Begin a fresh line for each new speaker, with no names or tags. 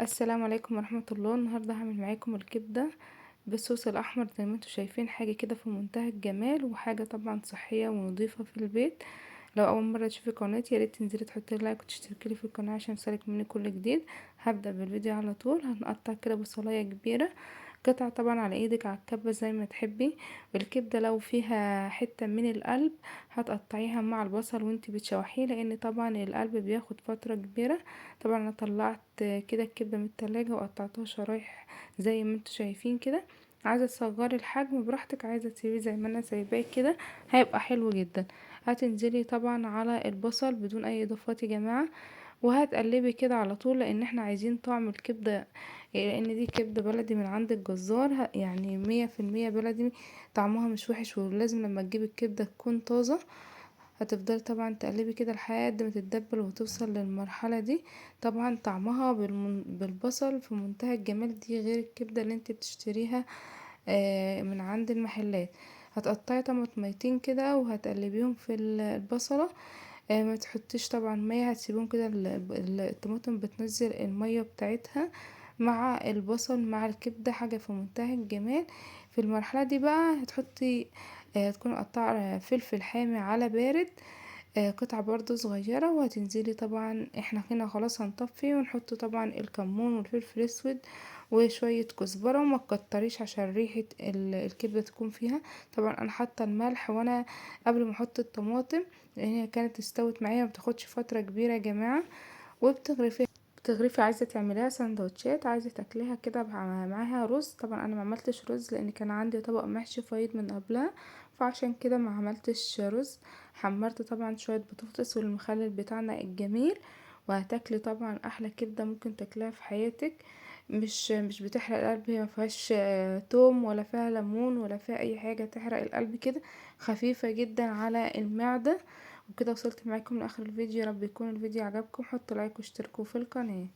السلام عليكم ورحمة الله. النهاردة هعمل معاكم الكبدة بالصوص الأحمر زي ما انتم شايفين، حاجة كده في منتهى الجمال، وحاجة طبعا صحية ونظيفة في البيت. لو أول مرة تشوفي قناتي يا ريت تنزلي تحطي like وتشتركي لي في القناة عشان يوصلك مني كل جديد. هبدأ بالفيديو على طول. هنقطع كده بصلاية كبيرة، قطع طبعا على ايدك على الكبة زي ما تحبي. والكبدة لو فيها حتة من القلب هتقطعيها مع البصل وانتي بتشوحيه، لان طبعا القلب بياخد فترة كبيرة. طبعا انا طلعت كده الكبدة من التلاجة وقطعتها شرايح زي ما انتوا شايفين كده. عايزة تصغري الحجم براحتك، عايزة تسيبيه زي ما انا سايباه كده هيبقى حلو جدا. هتنزلي طبعا على البصل بدون اي اضافات يا جماعة، وهتقلبي كده على طول، لان احنا عايزين طعم الكبدة، لان دي كبدة بلدي من عند الجزار، يعني 100% بلدي، طعمها مش وحش. ولازم لما تجيبي الكبدة تكون طازة. هتفضلي طبعا تقلبي كده لحد ما تتدبل وتوصل للمرحلة دي. طبعا طعمها بالبصل في منتهى الجمال، دي غير الكبدة اللي انت بتشتريها من عند المحلات. هتقطعي طماطميتين كده وهتقلبيهم في البصلة، ما تحطيش طبعا مية، هتسيبيهم كده الطماطم بتنزل المية بتاعتها مع البصل مع الكبدة، حاجة في منتهى الجمال. في المرحلة دي بقى هتكون مقطعة فلفل حامي على بارد، قطعة برضو صغيرة، وهتنزلي طبعا احنا هنا خلاص هنطفي، ونحط طبعا الكمون والفلفل الاسود وشوية كزبرة، وما تكتريش عشان ريحة الكبدة تكون فيها. طبعا انا حاطة الملح وانا قبل ما احط الطماطم، لان هي كانت استوت معايا ما بتاخدش فترة كبيرة يا جماعة. وبتغرفي عايزة تعمليها سندوتشات، عايزة تاكليها كده معاها رز. طبعا انا ما عملتش رز لان كان عندي طبق محشي فايض من قبلها، فعشان كده ما عملتش رز. حمرت طبعا شوية بطاطس والمخلل بتاعنا الجميل، وهتاكلي طبعا احلى كبدة ممكن تاكليها في حياتك. مش بتحرق القلب، هي ما فيهاش توم ولا فيها ليمون ولا فيها اي حاجة تحرق القلب كده، خفيفة جدا على المعدة. وكده وصلت معاكم لاخر الفيديو، يا رب يكون الفيديو عجبكم. حطوا لايك واشتركوا في القناة.